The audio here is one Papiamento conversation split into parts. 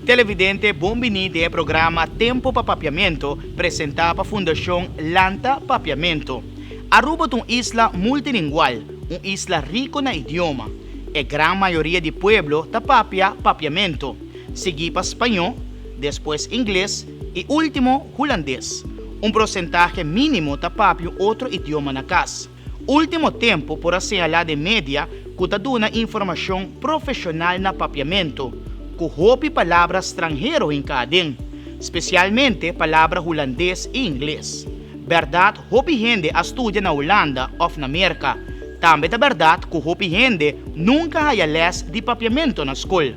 Televidente, bon bini den e programa Tempo pa Papiamento, presenta pa Fundacion Lanta Papiamento. Aruba ta un isla multilingual, un isla rico na idioma. E gran mayoria di pueblo ta papia Papiamento, sigui pa Spañó, despues Ingles y ultimo Hulandes. Un prosentahe minimo ta papia un otro idioma na cas. Ultimo tempo por a señala den media cu ta duna informacion profesional na Papiamento, cu hopi palabra stranhero hinca aden, specialmente palabra Hulandes y Ingles. Berdad hopi hende a studia na Hulanda of na Merca. Tambe ta berdad cu hopi hende nunca haya les di Papiamento na scol.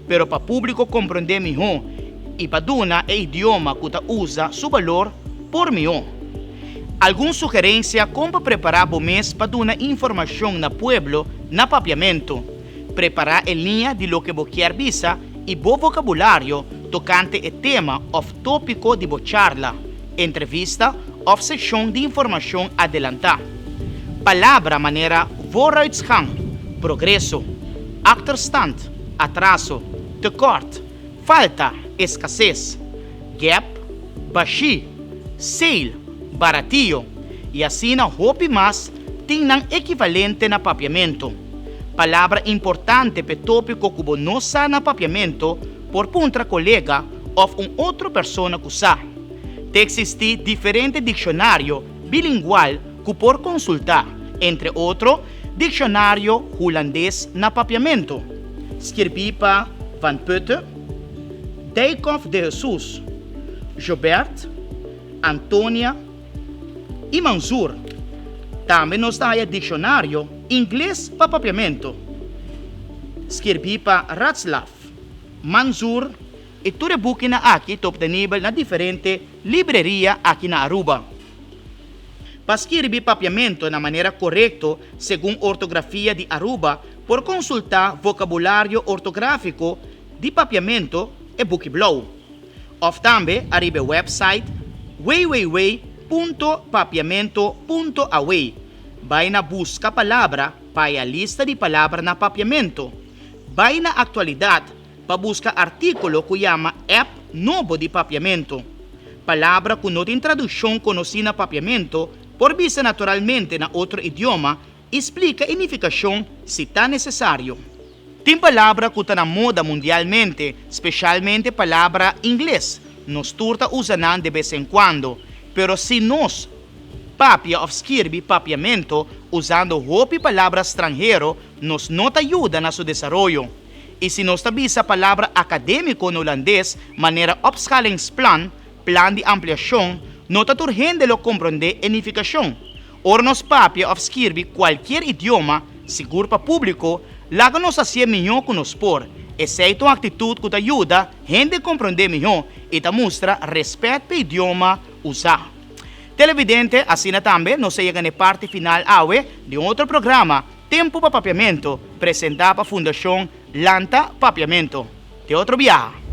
Pero pa publico comprende miho y pa duna e idioma cu ta usa su balor por miho. Algun sugerencia con pa prepara bo mes pa duna informacion na pueblo na Papiamento. Prepara e liña di loke bo kier bisa y bo vocabulario tocante e tema of topico di bo charla, entrevista of sesion di informacion adelanta. Palabra manera vooruitgang, progreso, achterstand, atraso, tekort, falta, escases, gap, bashí, sale, baratio, y asina hopi mas tin nan ekivalente na Papiamento. Palabra importante p'e tópiko ku bo no sa na Papiamento por puntra kolega òf un otro persona ku sa. Ta eksistí diferente dikshonario bilingual ku por konsultá, entre otro Dikshonario Hulandes na Papiamento, skirbí pa Van Putte, Dijkhoff de Jesus, Joubert, Antonia i Manzoor. Tambe nos ta haya dikshonario ingles pa papiamento, skirbí pa Ratzlaff, Manzoor i tur e bukinan aki ta optenibel na diferente libreria aki na Aruba. Pa skirbi papiamento na manera korekto segun ortografia di Aruba por konsultá Vokabulario Ortográfiko di Papiamento, e buki blou. Òf tambe ariba e wèpsait www.papiamento.aw. Bai na Buska palabra pa haya lista di palabra na papiamento. Bai na Aktualidat pa buska artíkulo ku yama App nobo di papiamento. Palabra ku no tin tradukshon konosí na papiamento por bisa naturalmente na otro idioma i splika e nifikashon si ta nesesario. Tin palabra ku ta na moda mundialmente, speshalmente palabra ingles. Nos tur ta usa nan de bes en kuando. Pero si nos papia òf skirbi papiamento usando hopi palabra stranhero, nos no ta yuda na su desaroyo. I si nos ta bisa palabra akadémiko na hulandes manera opschalingsplan, plan di ampliashon, no ta tur hende lo komprondé e nifikashon. Ora nos papia òf skirbi kualkier idioma, sigur pa públiko, laga nos hasié mihó ku nos por. Esei ta un aktitut ku ta yuda hende komprondé mihó i ta mustra rèspèt p'e idioma usá. Televidente, asina tambe nos a yega na e parti final awe di un otro programa, Tempu pa Papiamentu, presentá pa Fundashon Lanta Papiamentu. Te otro biaha!